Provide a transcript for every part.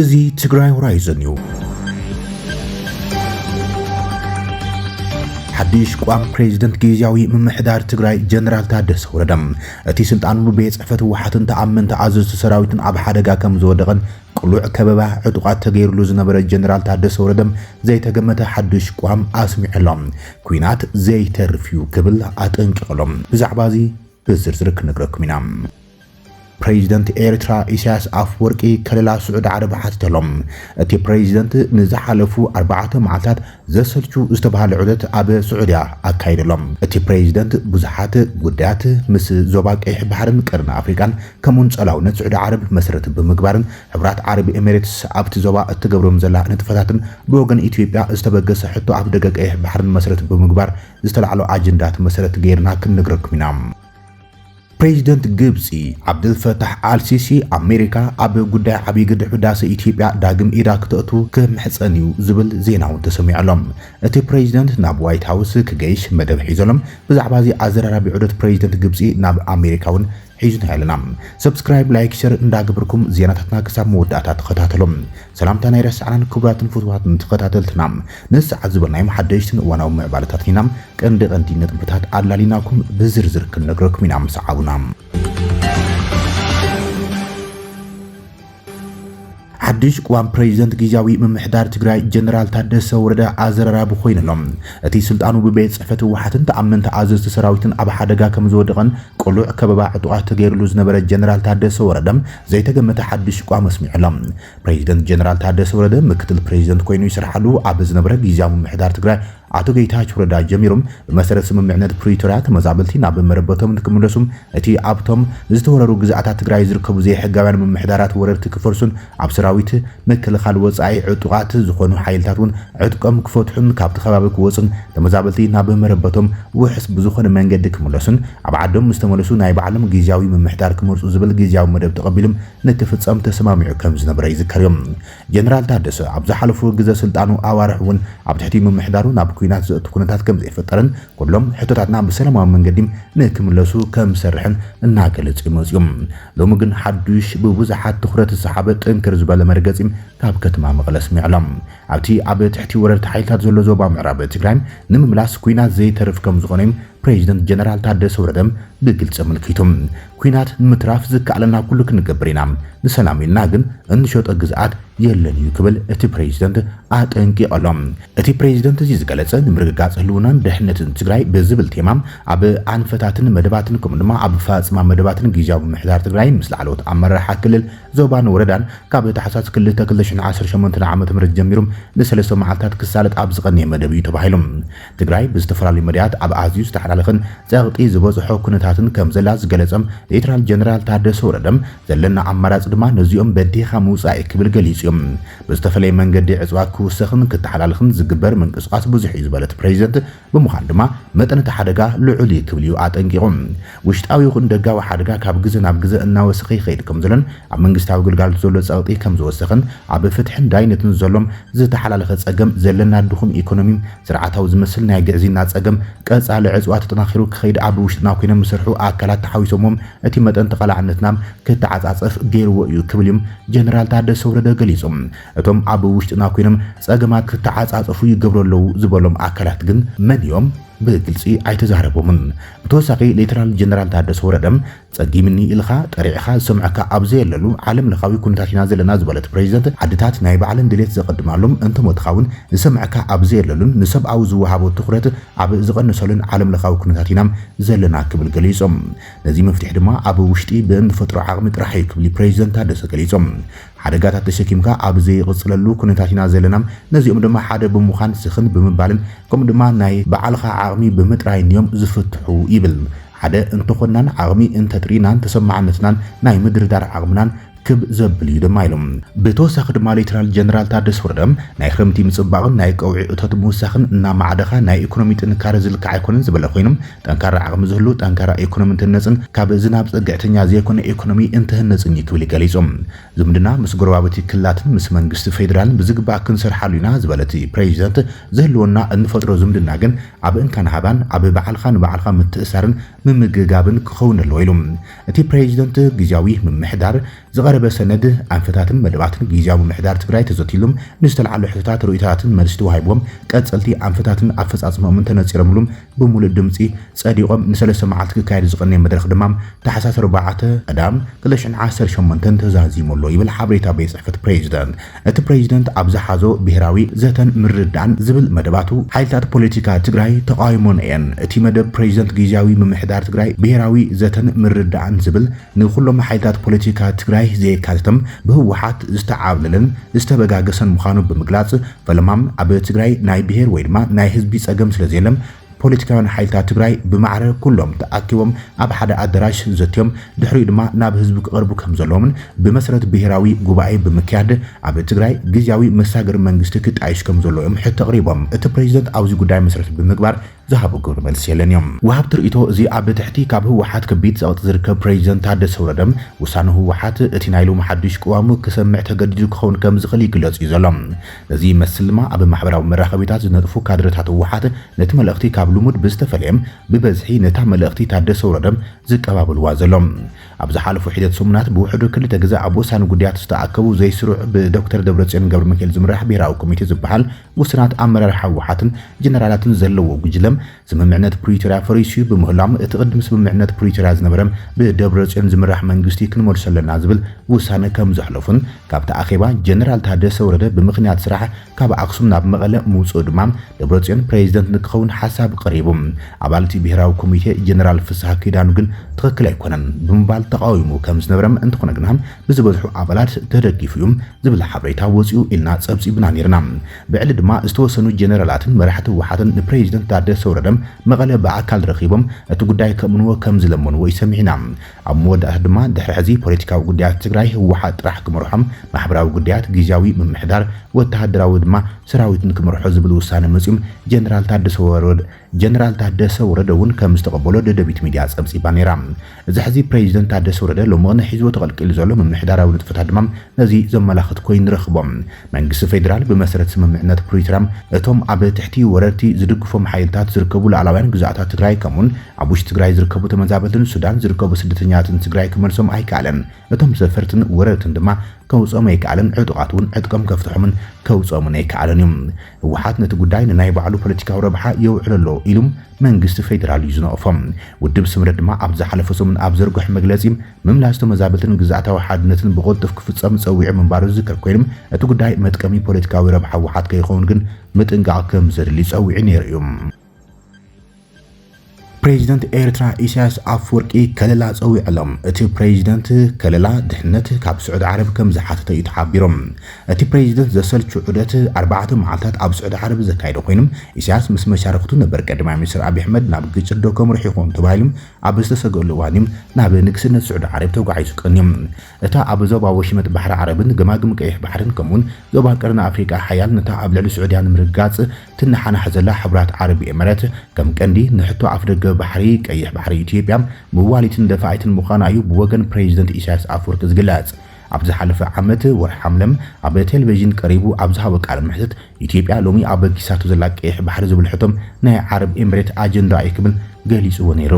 እዚ ትግራይ ሆራይዘን እዩ። ሓድሽ ቋም ፕሬዚደንት ግዝያዊ ምምሕዳር ትግራይ ጀነራል ታደሰ ወረደ፣ እቲ ስልጣኑ ብቤት ጽሕፈት ህወሓትን ተኣመንቲ ኣዘዝቲ ሰራዊትን ኣብ ሓደጋ ከም ዝወደቐን ቅሉዕ ከበባ ዕጡቓት ተገይሩሉ ዝነበረ ጀነራል ታደሰ ወረደ ዘይተገመተ ሓድሽ ቋም ኣስሚዑ ኣሎ። ኲናት ዘይተርፍ እዩ ክብል ኣጠንቂቑ ኣሎ። ብዛዕባ እዚ ብዝርዝር ክንነግረኩም ኢና። ፕሬዚደንት ኤርትራ ኢሳያስ ኣፍወርቂ ከለላ ስዑዲ ዓረብ ሓቲተሎም። እቲ ፕሬዚደንት ንዝሓለፉ ኣርባዕተ መዓልታት ዘሰልቹ ዝተባህለ ዑደት ኣብ ስዑድያ ኣካይደሎም። እቲ ፕሬዚደንት ብዙሓት ጉዳያት ምስ ዞባ ቀይሕ ባሕርን ቀርኒ ኣፍሪቃን ከምኡን ጸላውነት ስዑዲ ዓረብ መሰረት ብምግባርን ሕቡራት ዓረብ ኤሚሬትስ ኣብቲ ዞባ እትገብሮም ዘላ ንጥፈታትን ብወገን ኢትዮጵያ ዝተበገሰ ሕቶ ኣፍደገ ቀይሕ ባሕርን መሰረት ብምግባር ዝተላዕሎ ኣጀንዳት መሰረት ገይርና ክንነግረኩም ኢና። ፕሬዚደንት ግብጺ ዓብደልፈታሕ ኣልሲሲ ኣሜሪካ ኣብ ጉዳይ ዓብዪ ግድብ ህዳሰ ኢትዮጵያ ዳግም ኢዳ ክተእቱ ክምሕጸን እዩ ዝብል ዜና እውን ተሰሚዑ ኣሎ። እቲ ፕሬዚደንት ናብ ዋይት ሃውስ ክገይሽ መደብ ሒዞሎም። ብዛዕባ እዚ ኣዘራራቢ ዑደት ፕሬዚደንት ግብጺ ናብ ኣሜሪካ እውን ሒዝና ኣለና። ሰብስክራይብ፣ ላይክ፣ ሸር እንዳገበርኩም ዜናታትና ክሳብ መወዳእታ ተኸታተሎም። ሰላምታ ናይ ረሳዕናን ክቡራትን ፍትዋትን ተኸታተልትና፣ ንሰዓት ዝበልናዮም ሓደሽትን እዋናዊ ምዕባለታት ኢና ቀንዲ ቀንዲ ነጥብታት ኣላሊናኩም ብዝርዝር ክንነግረኩም ኢና። ምስ ዓቡና። ሓድሽ ቅዋም ፕሬዚደንት ግዝያዊ ምምሕዳር ትግራይ ጀነራል ታደሰ ወረደ ኣዘራራቢ ኮይኑሎም። እቲ ስልጣኑ ብቤት ጽሕፈት ህወሓትን ተኣመንቲ ኣዘዝቲ ሰራዊትን ኣብ ሓደጋ ከም ዝወደቐን ቅሉዕ ከበባ ዕጡቓት ተገይሩሉ ዝነበረ ጀነራል ታደሰ ወረደ ዘይተገመተ ሓድሽ ቅዋም ኣስሚዑሎም። ፕሬዚደንት ጀነራል ታደሰ ወረደ ምክትል ፕሬዚደንት ኮይኑ ይሰርሓሉ ኣብ ዝነበረ ግዝያዊ ምምሕዳር ትግራይ ኣቶ ጌታቸው ረዳ ጀሚሮም፣ ብመሰረት ስምምዕነት ፕሪቶርያ ተመዛበልቲ ናብ መረበቶም ንክምለሱም፣ እቲ ኣብቶም ዝተወረሩ ግዝኣታት ትግራይ ዝርከቡ ዘይሕጋውያን ምምሕዳራት ወረርቲ ክፈልሱን ኣብ ሰራዊት ምክልኻል ወጻኢ ዕጡቓት ዝኾኑ ሓይልታት እውን ዕጥቆም ክፈትሑን ካብቲ ከባቢ ክወጹን ተመዛበልቲ ናብ መረበቶም ውሑስ ብዝኾነ መንገዲ ክምለሱን ኣብ ዓዶም ምስ ተመለሱ ናይ ባዕሎም ግዝያዊ ምምሕዳር ክመርጹ ዝብል ግዝያዊ መደብ ተቐቢሎም ንክፍጸም ተሰማሚዑ ከም ዝነበረ ይዝከር እዩ። ጀነራል ታደሰ ኣብ ዝሓለፉ ግዘ ስልጣኑ ኣዋርሕ እውን ኣብ ትሕቲ ምምሕዳሩ ናብ ኲናት ዘእቱ ኩነታት ከም ዘይፈጠረን ኩሎም ሕቶታትና ብሰላማዊ መንገዲ ንክምለሱ ከም ዝሰርሕን እናገለጹ ይመጽኡ። ሎሚ ግን ሓዱሽ ብብዙሓት ትኹረት ዝሰሓበ ጥንክር ዝበለ መርገጺ ካብ ከተማ መቐለ ኣስሚዑ ኣሎ። ኣብቲ ኣብ ትሕቲ ወረርቲ ሓይልታት ዘሎ ዞባ ምዕራብ ትግራይ ንምምላስ ኲናት ዘይተርፍ ከም ዝኾነ ፕሬዚደንት ጀነራል ታደሰ ወረደ ብግልጺ ኣመልኪቱ። ኲናት ንምትራፍ ዝከኣለና ኩሉ ክንገብር ኢና፣ ንሰላም ኢልና ግን እንሸጦ ግዝኣት የለን እዩ ክብል እቲ ፕሬዚደንት ኣጠንቂቑ ኣሎ። እቲ ፕሬዚደንት እዚ ዝገለጸ ንምርግጋጽ ህልውናን ድሕነትን ትግራይ ብዝብል ቴማ ኣብ ኣንፈታትን መደባትን ከምኡ ድማ ኣብ ኣፈፃፅማ መደባትን ግዝያዊ ምምሕዳር ትግራይ ምስ ላዕለዎት ኣመራርሓ ክልል ዞባን ወረዳን ካብ ታሕሳስ ክልተ ክልተ ሽሕን ዓሰርተ ሸሞንተን ዓመተ ምህረት ጀሚሩ ንሰለስተ መዓልታት ክሳለጥ ኣብ ዝቐነየ መደብ እዩ ተባሂሉ። ትግራይ ብዝተፈላለዩ መዳያት ኣብ ኣዝዩ ዝተሓላለኸን ጸቕጢ ዝበዝሖ ኩነታትን ከም ዘላ ዝገለጸ ሌተናል ጀነራል ታደሰ ወረደ፣ ዘለና ኣማራጺ ድማ ነዚኦም በዲኻ ምውጻእ እዩ ክብል ገሊጹ እዩ። ብዝተፈለየ መንገዲ ዕጽዋ ክውሰኽን ክተሓላልኽን ዝግበር ምንቅስቓስ ብዙሕ እዩ ዝበለት ፕሬዚደንት፣ ብምዃን ድማ መጠን እቲ ሓደጋ ልዑል እዩ ክብል እዩ ኣጠንቂቑ። ውሽጣዊ ይኹን ደጋዊ ሓደጋ ካብ ግዘ ናብ ግዘ እናወሰኸ ይኸይድ ከም ዘሎን ኣብ መንግስታዊ ግልጋሎት ዘሎ ጸቕጢ ከም ዝወሰኸን ኣብ ፍትሕን ዳይነትን ዘሎ ዝተሓላለኸ ጸገም ዘለና ድኹም ኢኮኖሚ፣ ስርዓታዊ ዝመስል ናይ ግዕዝይና ጸገም ቀጻሊ ዕጽዋ ተጠናኺሩ ክኸይድ ኣብ ውሽጥና ኮይኖም ዝሰርሑ ኣካላት ተሓዊሶምዎም እቲ መጠን ተቓላዕነትና ክተዓጻጸፍ ገይርዎ እዩ ክብል እዮም ጀነራል ታደሰ ወረደ ገሊጹ። እቶም ኣብ ውሽጥና ኮይኖም ጸገማት ክተዓጻጸፉ ይገብሩ ኣለዉ ዝበሎም ኣካላት ግን መን እዮም? ብግልጺ ኣይተዛረቦምን። ብተወሳኺ ሌተናል ጀነራል ታደሰ ወረደ ጸጊምኒ ኢልኻ ጠሪዕኻ ዝሰምዐካ ኣብ ዘየለሉ ዓለም ለኻዊ ኩነታት ኢና ዘለና ዝበለት ፕሬዚደንት፣ ዓድታት ናይ ባዕለን ድሌት ዘቐድማሉን እንተሞትኻ እውን ዝሰምዐካ ኣብ ዘየለሉን ንሰብኣዊ ዝወሃቦ ትኹረት ኣብ ዝቐነሰሉን ዓለም ለኻዊ ኩነታት ኢና ዘለና ክብል ገሊጾም። ነዚ መፍትሒ ድማ ኣብ ውሽጢ ብእንፈጥሮ ዓቕሚ ጥራሕ እዩ ክብል ፕሬዚደንት ታደሰ ገሊጾም። ሓደጋታት ተሸኪምካ ኣብ ዘይቕጽለሉ ኩነታት ኢና ዘለና። ነዚኦም ድማ ሓደ ብምዃን ስኽን ብምባልን ከምኡ ድማ ናይ ባዕልኻ ዓቕሚ ብምጥራይን እዮም ዝፍትሑ ይብል። ሓደ እንተኾንናን ዓቕሚ እንተጥሪናን ተሰማዕነትናን ናይ ምድርዳር ዓቕምናን ክብ ዘብል እዩ ድማ ኢሎም። ብተወሳኺ ድማ ሌተናል ጀነራል ታደሰ ወረደ ናይ ክረምቲ ምጽባቕን ናይ ቀውዒ እቶት ምውሳኽን እናማዕደኻ ናይ ኢኮኖሚ ጥንካረ ዝልካዕ ኣይኮነን ዝበለ ኮይኖም፣ ጠንካራ ዓቕሚ ዝህሉ ጠንካራ ኢኮኖሚ እንትህነጽን ካብ ዝናብ ጽግዕተኛ ዘይኮነ ኢኮኖሚ እንትህነጽን እዩ ክብል ገሊጹ። ዝምድና ምስ ጎረባብቲ ክልላትን ምስ መንግስቲ ፌደራልን ብዝግባእ ክንሰርሓሉ ኢና ዝበለ እቲ ፕሬዚደንት፣ ዝህልወና እንፈጥሮ ዝምድና ግን ኣብ እንካን ሃባን ኣብ ባዕልኻ ንባዕልኻ ምትእሳርን ምምግጋብን ክኸውን ኣለዎ ኢሉ። እቲ ፕሬዚደንት ግዝያዊ ምምሕዳር ዝቐረበ ሰነድ ኣንፈታትን መደባትን ግዝያዊ ምምሕዳር ትግራይ ተዘትይሉም፣ ንዝተልዓሉ ሕቶታት ርእይቶታትን መልሲ ተዋሂብዎም። ቀጸልቲ ኣንፈታትን ኣፈጻጽምኦምን ተነጺሮምሉም፣ ብምሉእ ድምጺ ጸዲቖም። ንሰለስተ መዓልቲ ክካየድ ዝቐነየ መድረኽ ድማ ታሕሳስ ኣርባዕተ ቀዳም ክልተ ሽሕን ዓሰርተ ሸሞንተን ተዛዚሙ ኣሎ ይብል ሓበሬታ ቤት ጽሕፈት ፕሬዚደንት። እቲ ፕሬዚደንት ኣብ ዝሓዞ ብሄራዊ ዘተን ምርድዳእን ዝብል መደባቱ፣ ሓይልታት ፖለቲካ ትግራይ ተቓዊሞን እየን። እቲ መደብ ፕሬዚደንት ግዝያዊ ምምሕዳር ትግራይ ብሄራዊ ዘተን ምርድዳእን ዝብል ንኩሎም ሓይልታት ፖለቲካ ትግራይ ዘየካተተም ብህወሓት ዝተዓብለለን ዝተበጋገሰን ምዃኑ ብምግላጽ፣ ፈለማ ኣብ ትግራይ ናይ ብሄር ወይ ድማ ናይ ህዝቢ ጸገም ስለ ዘየለም ፖለቲካውያን ሓይልታት ትግራይ ብማዕረ ኩሎም ተኣኪቦም ኣብ ሓደ ኣዳራሽ ዘትዮም ድሕሪኡ ድማ ናብ ህዝቢ ክቐርቡ ከም ዘለዎምን ብመሰረት ብሄራዊ ጉባኤ ብምክያድ ኣብ ትግራይ ግዝያዊ መሳገሪ መንግስቲ ክጣይሽ ከም ዘለዎ እዮም ሕቶ ኣቕሪቦም። እቲ ፕሬዚደንት ኣብዚ ጉዳይ መሰረት ብምግባር ዝሃቦ ግብረ መልሲ የለን እዮም። ወሃብቲ ርእይቶ እዚ ኣብ ትሕቲ ካብ ህወሓት ከቢድ ጸቕጢ ዝርከብ ፕሬዚደንት ታደሰ ወረደ ውሳነ ህወሓት እቲ ናይ ሎሚ ሓድሽ ቅዋሙ ክሰምዕ ተገዲዱ ክኸውን ከም ዝኽእል ይግለጽ እዩ ዘሎ። ነዚ ይመስል ድማ ኣብ ማሕበራዊ መራኸቢታት ዝነጥፉ ካድረታት ህወሓት ነቲ መልእኽቲ ካብ ልሙድ ብዝተፈለየ ብበዝሒ ነታ መልእኽቲ ታደሰ ወረደ ዝቀባበልዋ ዘሎ። ኣብ ዝሓለፉ ሒደት ሰሙናት ብውሕዱ ክልተ ግዜ ኣብ ወሳኒ ጉዳያት ዝተኣከቡ ዘይስሩዕ ብዶክተር ደብረጽዮን ገብረሚካኤል ዝምራሕ ብሄራዊ ኮሚቴ ዝበሃል ውሱናት ኣመራርሓ ህወሓትን ጀነራላትን ዘለዎ ጉጅለ ስምምዕነት ፕሪቶርያ ፈሪሱ ብምህላው እቲ ቅድሚ ስምምዕነት ፕሪቶርያ ዝነበረ ብደብረጽዮን ዝምራሕ መንግስቲ ክንመልሶ ኣለና ዝብል ውሳነ ከም ዘሕለፉን ካብቲ ኣኼባ ጀነራል ታደሰ ወረደ ብምኽንያት ስራሕ ካብ ኣክሱም ናብ መቐለ ምውፅኡ ድማ ደብረጽዮን ፕሬዚደንት ንክኸውን ሓሳብ ቀሪቡ። ኣባል እቲ ብሄራዊ ኮሚቴ ጀነራል ፍስሃ ኪዳኑ ግን ትኽክል ኣይኮነን ብምባል ተቃዊሙ ከም ዝነበረ፣ እንተኾነ ግና ብዝበዝሑ ኣባላት ተደጊፉ እዩ ዝብል ሓበሬታ ወፂኡ ኢልና ጸብጺብና ነይርና። ብዕሊ ድማ ዝተወሰኑ ጀነራላትን መራሕቲ ህወሓትን ንፕሬዚደንት ታደሰ ወረደ መቐለ ብኣካል ረኺቦም እቲ ጉዳይ ከእምንዎ ከም ዝለመንዎ እዩ ሰሚዕና። ኣብ መወዳእታ ድማ ድሕሪ ሕዚ ፖለቲካዊ ጉዳያት ትግራይ ህወሓት ጥራሕ ክመርሖም፣ ማሕበራዊ ጉዳያት ግዝያዊ ምምሕዳር፣ ወተሃደራዊ ድማ ሰራዊትን ክመርሖ ዝብል ውሳነ መፂኡም ጀነራል ታደሰ ወረደ ጀነራል ታደሰ ወረደ እውን ከም ዝተቐበሎ ደደቢት ሚድያ ጸብጺባ ነይራ። እዚ ሕዚ ፕሬዚደንት ታደሰ ወረደ ሎሚ ቅነ ሒዝዎ ተቐልቂሉ ዘሎ ምምሕዳራዊ ንጥፈታት ድማ ነዚ ዘመላኽት ኮይኑ ንረኽቦ። መንግስቲ ፌዴራል ብመሰረት ስምምዕነት ፕሪቶርያ እቶም ኣብ ትሕቲ ወረርቲ ዝድግፎም ሓይልታት ዝርከቡ ሉዓላውያን ግዛኣታት ትግራይ ከምኡውን ኣብ ውሽጢ ትግራይ ዝርከቡ ተመዛበልትን ሱዳን ዝርከቡ ስደተኛታትን ትግራይ ክመልሶም ኣይከኣለን። እቶም ሰፈርትን ወረርትን ድማ ከውፅኦም ኣይከኣለን፣ ዕጡቓት እውን ዕጥቆም ከፍትሖምን ከውፅኦምን ኣይከኣለን እዩ። ህወሓት ነቲ ጉዳይ ንናይ ባዕሉ ፖለቲካዊ ረብሓ የውዕሎ ኣሎ ኢሉ መንግስቲ ፌዴራል እዩ ዝነቕፎ። ውድብ ስምረት ድማ ኣብ ዝሓለፈ ሰሙን ኣብ ዘርግሖ መግለፂ ምምላስ ተመዛበልትን ግዝኣታዊ ሓድነትን ብቕልጡፍ ክፍፀም ፀዊዑ ምንባሩ ዝዝከር ኮይኑ፣ እቲ ጉዳይ መጥቀሚ ፖለቲካዊ ረብሓ ህወሓት ከይኸውን ግን ምጥንቃቕ ከም ዘድሊ ፀዊዑ ነይሩ እዩ። ፕሬዚደንት ኤርትራ ኢሳያስ ኣፈወርቂ ከለላ ጸዊዕሎም። እቲ ፕሬዚደንት ከለላ ድሕነት ካብ ስዑዲ ዓረብ ከም ዝሓተተ እዩ ተሓቢሩ። እቲ ፕሬዚደንት ዘሰልቹ ዑደት ኣርባዕተ መዓልታት ኣብ ስዑዲ ዓረብ ዘካየደ ኮይኑ፣ ኢሳያስ ምስ መሻርኽቱ ነበር ቀዳማይ ሚኒስትር ኣብይ ኣሕመድ ናብ ግጭት ዶ ከምርሑ ይኸውን ተባሂሉ ኣብ ዝተሰግኣሉ እዋን እዩ ናብ ንግስነት ስዑዲ ዓረብ ተጓዒዙ ቀንዩ። እታ ኣብ ዞባ ወሽመጥ ባሕሪ ዓረብን ገማግም ቀይሕ ባሕርን ከምኡውን ዞባ ቀርኒ ኣፍሪቃ ሓያል ነታ ኣብ ልዕሊ ስዑድያ ንምርግጋጽ ትነሓናሕ ዘላ ሕቡራት ዓረብ ኤምሬት ከም ቀንዲ ንሕቶ ኣፍደገ ባሕሪ ቀይሕ ባሕሪ ኢትዮጵያ መዋሊትን ደፋኢትን ምዃና እዩ ብወገን ፕሬዚደንት ኢሳያስ ኣፈወርቂ ዝግለጽ። ኣብ ዝሓለፈ ዓመት ወርሒ ሓምለ ኣብ ቴሌቪዥን ቀሪቡ ኣብ ዝሃቦ ቃለ መሕትት ኢትዮጵያ ሎሚ ኣበጊሳቶ ዘላ ቀይሕ ባሕሪ ዝብል ሕቶ ናይ ዓረብ ኤምሬት ኣጀንዳ እዩ ክብል ገሊጽዎ ነይሩ።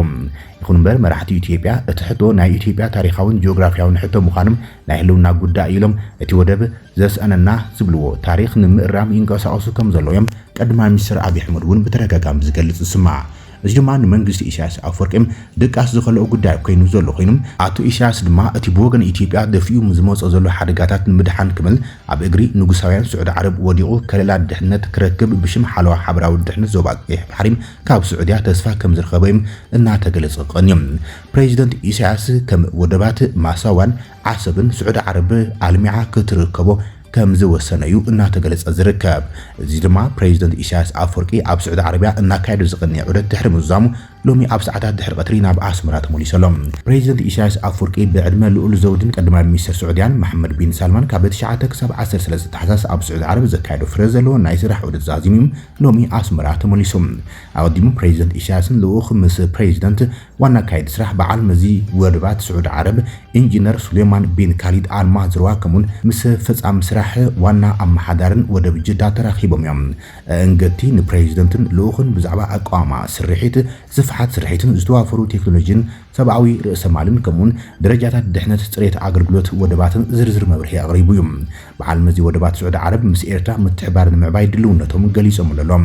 ይኹን እምበር መራሕቲ ኢትዮጵያ እቲ ሕቶ ናይ ኢትዮጵያ ታሪኻውን ጂኦግራፊያውን ሕቶ ምዃኑ ናይ ህልውና ጉዳይ እዩ ኢሎም እቲ ወደብ ዘስኣነና ዝብልዎ ታሪኽ ንምእራም ይንቀሳቐሱ ከም ዘለዉ እዮም ቀዳማይ ሚኒስትር ኣብይ ኣሕመድ እውን ብተደጋጋሚ ዝገልጽ ዝስማዕ። እዚ ድማ ንመንግስቲ ኢሳያስ ኣፈወርቂ ድቃስ ዝኸልኦ ጉዳይ ኮይኑ ዘሎ ኮይኑ፣ ኣቶ ኢሳያስ ድማ እቲ ብወገን ኢትዮጵያ ደፊኡ ዝመጾ ዘሎ ሓደጋታት ንምድሓን ክብል ኣብ እግሪ ንጉሳውያን ስዑዲ ዓረብ ወዲቑ ከለላ ድሕነት ክረክብ ብሽም ሓለዋ ሓበራዊ ድሕነት ዞባ ቀይሕ ባሕሪ ካብ ስዑድያ ተስፋ ከም ዝረኸበ እዮም እናተገለጸ ቀንዮም። ፕሬዚደንት ኢሳያስ ከም ወደባት ማሳዋን ዓሰብን ስዑዲ ዓረብ ኣልሚዓ ክትርከቦ ከም ዝወሰነ እዩ እናተገለጸ ዝርከብ። እዚ ድማ ፕሬዚደንት ኢሳያስ ኣፈወርቂ ኣብ ስዑዲ ዓረብያ እናካየደ ዝቐነየ ዑደት ድሕሪ ምዝዛሙ ሎሚ ኣብ ሰዓታት ድሕሪ ቀትሪ ናብ ኣስመራ ተመሊሱ ኣሎ። ፕሬዚደንት ኢሳያስ ኣፈወርቂ ብዕድመ ልኡል ዘውድን ቀዳማይ ሚኒስትር ስዑድያን መሓመድ ቢን ሳልማን ካብ ትሽዓተ ክሳብ ዓሰርተ ሰለስተ ታሕሳስ ኣብ ስዑዲ ዓረብ ዘካየዶ ፍረ ዘለዎ ናይ ስራሕ ዑደት ዛዚሙ እዩ ሎሚ ኣስመራ ተመሊሱ። ኣቐዲሙ ፕሬዚደንት ኢሳያስን ልኡኽ ምስ ፕሬዚደንት ዋና ኣካያዲ ስራሕ በዓል መዚ ወደባት ስዑዲ ዓረብ ኢንጂነር ሱሌማን ቢን ካሊድ ኣል ማዝሩዋ ከምኡን ምስ ፈጻሚ ስራሕ ዋና ኣመሓዳርን ወደብ ጅዳ ተራኺቦም እዮም። ኣእንገድቲ ንፕሬዚደንትን ልኡኽን ብዛዕባ ኣቃውማ ስርሒት፣ ስፍሓት ስርሒትን ዝተዋፈሩ ቴክኖሎጂን ሰብኣዊ ርእሰ ማልን ከምኡውን ደረጃታት ድሕነት፣ ጽሬት ኣገልግሎት ወደባትን ዝርዝር መብርሂ ኣቕሪቡ እዩ። በዓል መዚ ወደባት ስዑዲ ዓረብ ምስ ኤርትራ ምትሕባር ንምዕባይ ድልውነቶም ገሊጾም ኣለዉ።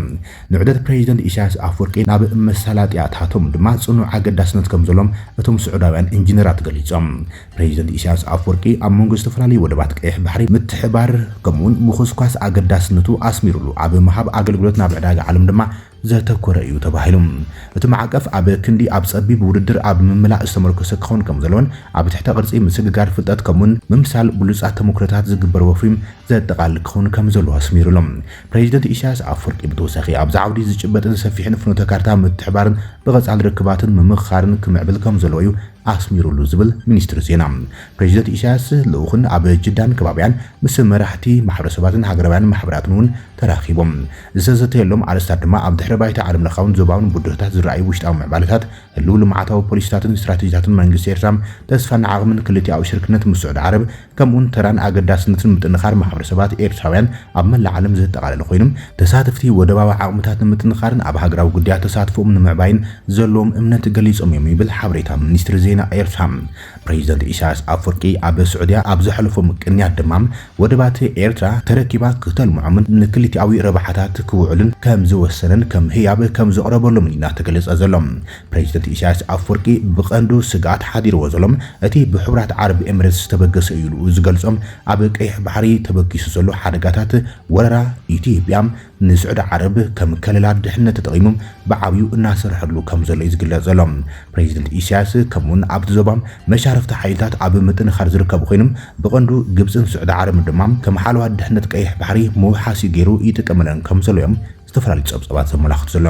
ንዑደት ፕሬዚደንት ኢሳያስ ኣፈወርቂ ናብ መሳላጥያታቶም ድማ ጽኑዕ ኣገዳስነት ከም ዘሎም እቶም ስዑዳውያን ኢንጂነራት ገሊጾም። ፕሬዚደንት ኢሳያስ ኣፈወርቂ ኣብ መንጎ ዝተፈላለዩ ወደባት ቀይሕ ባሕሪ ምትሕባር ከምኡውን ምኹስኳስ ኣገዳስነቱ ኣስሚሩሉ፣ ኣብ ምሃብ ኣገልግሎት ናብ ዕዳጋ ዓለም ድማ ዘተኮረ እዩ ተባሂሉ። እቲ ማዕቀፍ ኣብ ክንዲ ኣብ ጸቢብ ውድድር ኣብ ምምላእ ዝተመርኮሰ ክኸውን ከም ዘለዎን ኣብ ትሕተ ቅርጺ ምስግጋር ፍልጠት ከምኡን ምምሳል ብሉጻት ተመክሮታት ዝግበር ወፍሪ ዘጠቓልል ክኸውን ከም ዘለዎ ኣስሚሩሎም። ፕሬዚደንት ኢሳያስ ኣፈወርቂ ብተወሳኺ ኣብዚ ዓውዲ ዝጭበጥን ሰፊሕን ፍኖተ ካርታ ምትሕባርን ብቐጻሊ ርክባትን ምምኽኻርን ክምዕብል ከም ዘለዎ እዩ ኣስሚሩሉ ዝብል ሚኒስትሪ ዜና። ፕሬዚደንት ኢሳያስ ልኡኽን ኣብ ጅዳን ከባቢያን ምስ መራሕቲ ማሕበረሰባትን ሃገራውያን ማሕበራትን እውን ተራኺቦም። ዝተዘተየሎም ኣርእስታት ድማ ኣብ ድሕረ ባይታ ዓለም ለኻውን ዞባውን ብድሆታት ዝረኣዩ ውሽጣዊ ምዕባለታት፣ ህልው ልምዓታዊ ፖሊሲታትን ስትራቴጂታትን መንግስቲ ኤርትራ፣ ተስፋን ዓቕምን ክልቲኣዊ ሽርክነት ምስ ስዑዲ ዓረብ፣ ከምኡውን ተራን ኣገዳስነትን ምጥንኻር ማሕበረሰባት ኤርትራውያን ኣብ መላእ ዓለም ዘጠቓለለ ኮይኑ፣ ተሳተፍቲ ወደባዊ ዓቕምታት ንምጥንኻርን ኣብ ሃገራዊ ጉዳያት ተሳትፎኦም ንምዕባይን ዘለዎም እምነት ገሊጾም እዮም ይብል ሓበሬታ ሚኒስትሪ ዜና ኤርትራ። ፕሬዚደንት ኢሳያስ ኣፈወርቂ ኣብ ስዑድያ ኣብ ዘሕለፎም ቅንያት ድማ ወደባት ኤርትራ ተረኪባ ክተልምዖምን ንክልቲኣዊ ረብሓታት ክውዕሉን ከም ዝወሰነን ከም ህያብ ከም ዘቕረበሎምን ኢና ተገለጸ ዘሎ። ፕሬዚደንት ኢሳያስ ኣፈወርቂ ብቐንዱ ስግኣት ሓዲርዎ ዘሎም እቲ ብሕቡራት ዓረብ ኤምሬትስ ዝተበገሰ እዩ ኢሉ ዝገልጾም ኣብ ቀይሕ ባሕሪ ተበጊሱ ዘሎ ሓደጋታት ወረራ ኢትዮጵያ ንስዑዲ ዓረብ ከም ከለላ ድሕነት ተጠቒሙ ብዓብዩ እናሰርሐሉ ከም ዘሎ እዩ ዝግለጽ ዘሎ። ፕሬዚደንት ኢሳያስ ከምኡውን ኣብቲ ዞባ መሻርፍቲ ሓይልታት ኣብ ምጥንኻር ዝርከቡ ኮይኖም ብቐንዱ ግብፅን ስዑዲ ዓረብን ድማ ከም ሓለዋ ድሕነት ቀይሕ ባሕሪ መውሓሲ ገይሩ ይጥቀመለን ከም ዘሎ እዮም ዝተፈላለዩ ጸብጻባት ዘመላኽቱ ዘሎ።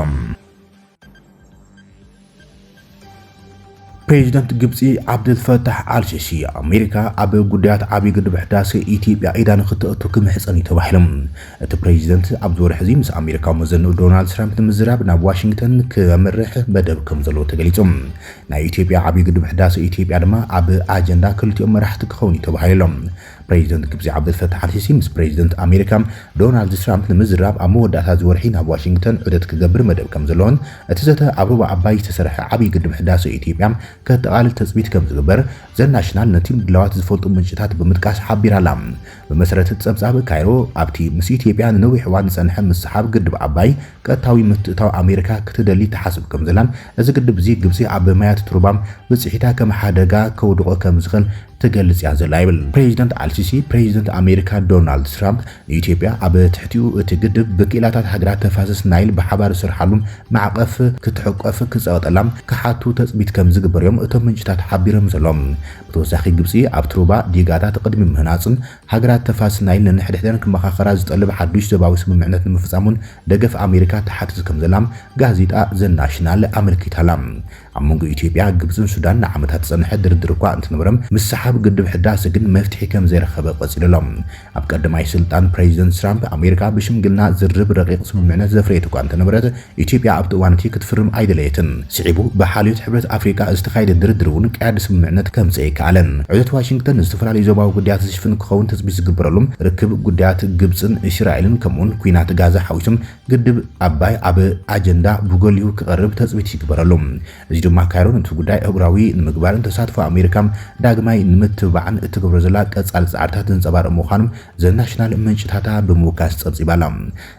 ፕሬዚደንት ግብፂ ዓብደልፈታሕ ኣልሲሲ ኣሜሪካ ኣብ ጉዳያት ዓብዪ ግድብ ሕዳሴ ኢትዮጵያ ኢዳ ንክትእቱ ክምሕፀን እዩ ተባሂሉ። እቲ ፕሬዚደንት ኣብዚ ወርሒ እዚ ምስ ኣሜሪካዊ መዘንኡ ዶናልድ ትራምፕ ንምዝራብ ናብ ዋሽንግተን ከምርሕ መደብ ከም ዘለዎ ተገሊጹ። ናይ ኢትዮጵያ ዓብዪ ግድብ ሕዳሴ ኢትዮጵያ ድማ ኣብ ኣጀንዳ ክልቲኦም መራሕቲ ክኸውን እዩ ተባሂሉ ኣሎ። ፕሬዚደንት ግብፂ ዓብደልፈታሕ ኣልሲሲ ምስ ፕሬዚደንት ኣሜሪካ ዶናልድ ትራምፕ ንምዝራብ ኣብ መወዳእታ እዚ ወርሒ ናብ ዋሽንግተን ዑደት ክገብር መደብ ከም ዘለዎን እቲ ዘተ ኣብ ሩባ ኣባይ ዝተሰርሐ ዓብዪ ግድብ ሕዳሴ ኢትዮጵያ ከጠቓልል ትፅቢት ከም ዝግበር ዘ ናሽናል ነቲ ምድላዋት ዝፈልጡ ምንጭታት ብምጥቃስ ሓቢራ ኣላ። ብመሰረት እቲ ጸብጻብ፣ ካይሮ ኣብቲ ምስ ኢትዮጵያ ንነዊሕ እዋን ዝጸንሐ ምስሓብ ግድብ ኣባይ ቀጥታዊ ምትእታው ኣሜሪካ ክትደሊ ትሓስብ ከም ዘላን እዚ ግድብ እዚ ግብጺ ኣብ ማያት ሩባ ብጽሒታ ከም ሓደጋ ከውድቖ ከም ዝኽእል ትገልጽ እያ ዘላ ይብል። ፕሬዚደንት ኣልሲሲ፣ ፕሬዚደንት ኣሜሪካ ዶናልድ ትራምፕ ንኢትዮጵያ ኣብ ትሕቲኡ እቲ ግድብ ብክኢላታት ሃገራት ተፋሰስ ናይል ብሓባር ዝሰርሓሉ ማዕቐፍ ክትሕቆፍ ክጸቕጠላ ክሓቱ ተጽቢት ከም ዝግበር እዮም እቶም ምንጭታት ሓቢሮም ዘለዉ። ብተወሳኺ ግብጺ ኣብቲ ሩባ ዲጋታት ቅድሚ ምህናጽን ሃገራት ተፋሰስ ናይል ነንሕድሕደን ክመኻኸራ ዝጠልብ ሓዱሽ ዞባዊ ስምምዕነት ንምፍጻም እውን ደገፍ ኣሜሪካ ትሓትት ከም ዘላ ጋዜጣ ዘ ናሽናል ኣመልኪታላ። ኣብ መንጎ ኢትዮጵያ፣ ግብጽን ሱዳን ንዓመታት ዝጸንሐ ድርድር እኳ እንተነበረ፣ ምስሓብ ግድብ ሕዳሰ ግን መፍትሒ ከም ዘይረኸበ ቀጺሉ ኣሎ። ኣብ ቀዳማይ ስልጣን ፕሬዚደንት ትራምፕ፣ ኣሜሪካ ብሽምግልና ዝርርብ ረቂቕ ስምምዕነት ዘፍረየት እኳ እንተነበረት፣ ኢትዮጵያ ኣብቲ እዋን እቲ ክትፍርም ኣይደለየትን። ስዒቡ ብሓልዮት ሕብረት ኣፍሪቃ ዝተኻየደ ድርድር እውን ቀያዲ ስምምዕነት ከምጽእ ኣይከኣለን። ዑደት ዋሽንግተን ንዝተፈላለዩ ዞባዊ ጉዳያት ዝሽፍን ክኸውን ትጽቢት ዝግበረሉ ርክብ ጉዳያት ግብጽን እስራኤልን ከምኡውን ኲናት ጋዛ ሓዊሶም ግድብ ኣባይ ኣብ ኣጀንዳ ብጎሊሁ ክቐርብ ተጽቢት ይግበረሉ። እዚ ድማ ካይሮ ነቲ ጉዳይ ኣህጉራዊ ንምግባርን ተሳትፎ ኣሜሪካ ዳግማይ ንምትብባዕን እትገብሮ ዘላ ቀጻሊ ጻዕርታት ዘንጸባርቕ ምዃኑ ዘ ናሽናል ምንጭታታ ብምውካስ ጸብጺባላ።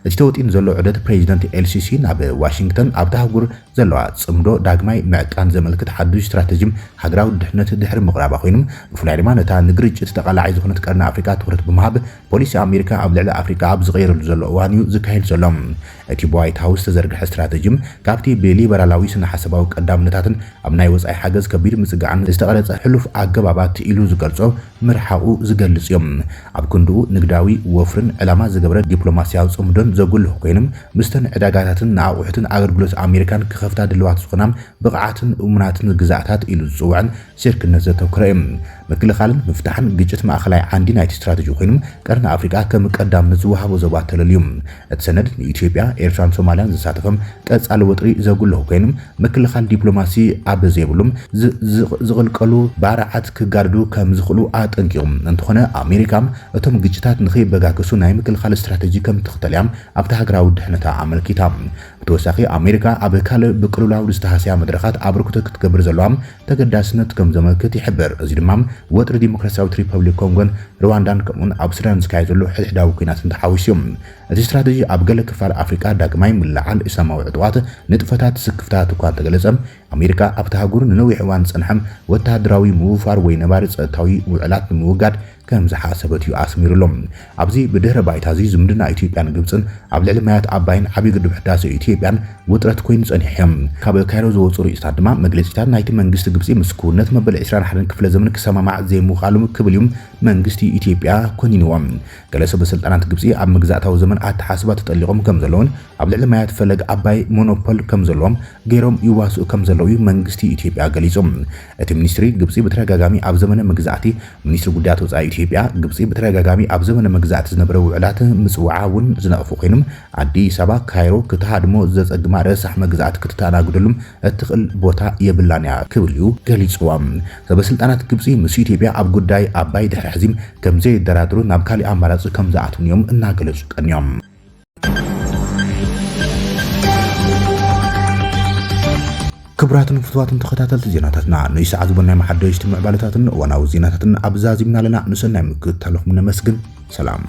እቲ ተወጢኑ ዘሎ ዑደት ፕሬዚደንት ኤልሲሲ ናብ ዋሽንግተን ኣብታ ኣህጉር ዘለዋ ጽምዶ ዳግማይ ምዕቃን ዘመልክት ሓድሽ ስትራተጂ ሃገራዊ ድሕነት ድሕሪ ምቕራባ ኮይኑ፣ ብፍላይ ድማ ነታ ንግርጭት ተቓላዓይ ዝኾነት ቀርኒ ኣፍሪቃ ትኹረት ብምሃብ ፖሊሲ ኣሜሪካ ኣብ ልዕሊ ኣፍሪቃ ኣብ ዝቐየረሉ ዘሎ እዋን እዩ ዝካየድ ዘሎ። እቲ ብዋይት ሃውስ ዝተዘርግሐ ስትራተጂ ካብቲ ብሊበራላዊ ስነ ሓሳባዊ ቀዳምነታትን ኣብ ናይ ወጻኢ ሓገዝ ከቢድ ምጽጋዕን ዝተቐረጸ ሕሉፍ ኣገባባት ኢሉ ዝገልጾ ምርሓቑ ዝገልጽ እዮም። ኣብ ክንድኡ ንግዳዊ ወፍርን ዕላማ ዝገበረ ዲፕሎማስያዊ ጽምዶን ዘጉልሑ ኮይኖም፣ ምስተን ዕዳጋታትን ንኣቑሑትን ኣገልግሎት ኣሜሪካን ክኸፍታ ድልዋት ዝኾና ብቕዓትን እሙናትን ግዛኣታት ኢሉ ዝጽውዐን ሽርክነት ዘተኮረ እዩ። ምክልኻልን ምፍታሕን ግጭት ማእኸላይ ዓንዲ ናይቲ ስትራተጂ ኮይኑ፣ ቀርኒ ኣፍሪቃ ከም ቀዳምነት ዝወሃቦ ዞባ ተለልዩ። እቲ ሰነድ ንኢትዮጵያ፣ ኤርትራን ሶማልያን ዘሳተፈም ቀጻሊ ወጥሪ ዘጉልሑ ኮይኑ፣ ምክልኻል ዲፕሎማሲ ኣብ ዘይብሉም ዝ-፣ ዝ-፣ ዝቕልቀሉ ባርዓት ክጋደዱ ከም ዝኽእሉ ኣጠንቂቑ። እንተኾነ ኣሜሪካ እቶም ግጭታት ንኸይበጋገሱ ናይ ምክልኻል ስትራተጂ ከም ትኽተል እያ ኣብቲ ሃገራዊ ድሕነታ ኣመልኪታ። ብተወሳኺ ኣሜሪካ ኣብ ካልእ ብቅልውላው ዝተሃስያ መድረኻት ኣበርክቶ ክትገብር ዘለዋ ተገዳስነት ከም ዘመልክት ይሕብር። እዚ ድማ ወጥሪ ዲሞክራሲያዊት ሪፐብሊክ ኮንጎን ሩዋንዳን ከምኡን ኣብ ሱዳን ዝካየድ ዘሎ ሕድሕዳዊ ኩናትን ተሓዊሱ እዩ። እቲ ስትራተጂ ኣብ ገለ ክፋል ኣፍሪቃ ዳግማይ ምልዓል እስላማዊ ዕጡቓት ንጥፈታት ስክፍታት እኳ እንተገለጸ፣ ኣሜሪካ ኣብታ ኣህጉር ንነዊሕ እዋን ዝጸንሐ ወተሃደራዊ ምውፋር ወይ ነባሪ ጸጥታዊ ውዕላት ንምውጋድ ከም ዝሓሰበት እዩ ኣስሚሩሎም። ኣብዚ ብድሕረ ባይታ እዚ ዝምድና ኢትዮጵያን ግብጽን ኣብ ልዕሊ ማያት ኣባይን ዓብዪ ግድብ ሕዳሴ ኢትዮጵያን ውጥረት ኮይኑ ጸኒሑ እዮም። ካብ ካይሮ ዝወጹ ርእይቶታት ድማ መግለጺታት ናይቲ መንግስቲ ግብጺ ምስ ክውንነት መበል ዕስራን ሓደን ክፍለ ዘመን ክሰማማዕ ዘይምዃሉ ክብል እዩ መንግስቲ ኢትዮጵያ ኮኒንዎም። ገለ ሰበ ስልጣናት ግብጺ ኣብ መግዛእታዊ ዘመን ኣተሓስባ ተጠሊቖም ከም ዘለውን ኣብ ልዕሊ ማያት ፈለግ ኣባይ ሞኖፖል ከም ዘለዎም ገይሮም ይዋስኡ ከም ዘለዉ እዩ መንግስቲ ኢትዮጵያ ገሊጹ። እቲ ሚኒስትሪ ግብጺ ብተደጋጋሚ ኣብ ዘመነ መግዛእቲ፣ ሚኒስትሪ ጉዳያት ወጻኢ ኢትዮጵያ ግብጺ ብተደጋጋሚ ኣብ ዘመነ መግዛእቲ ዝነበረ ውዕላት ምጽዋዓ እውን ዝነቕፉ ኮይኖም፣ ኣዲስ ኣበባ ካይሮ ክትሃድሞ ዘጸግማ ረሳሕ መግዛእቲ ክትተኣናግደሉም እትኽእል ቦታ የብላን እያ ክብል እዩ ገሊጽዋ። ሰበ ስልጣናት ግብጺ ምስ ኢትዮጵያ ኣብ ጉዳይ ኣባይ ድሕሪ ሕዚ ከም ዘይደራደሩ ናብ ካሊእ ኣማራጺ ከም ዝኣትውን እዮም እናገለጹ ቀንዮም። ክቡራትን ፍቱዋትን ተኸታተልቲ ዜናታትና፣ ንሰዓት ዝበናዮም ሓደሽቲ ምዕባለታትን እዋናዊ ዜናታትን ኣብዛዚምና ኣለና። ንሰናይ ምክትታልኹም ነመስግን። ሰላም።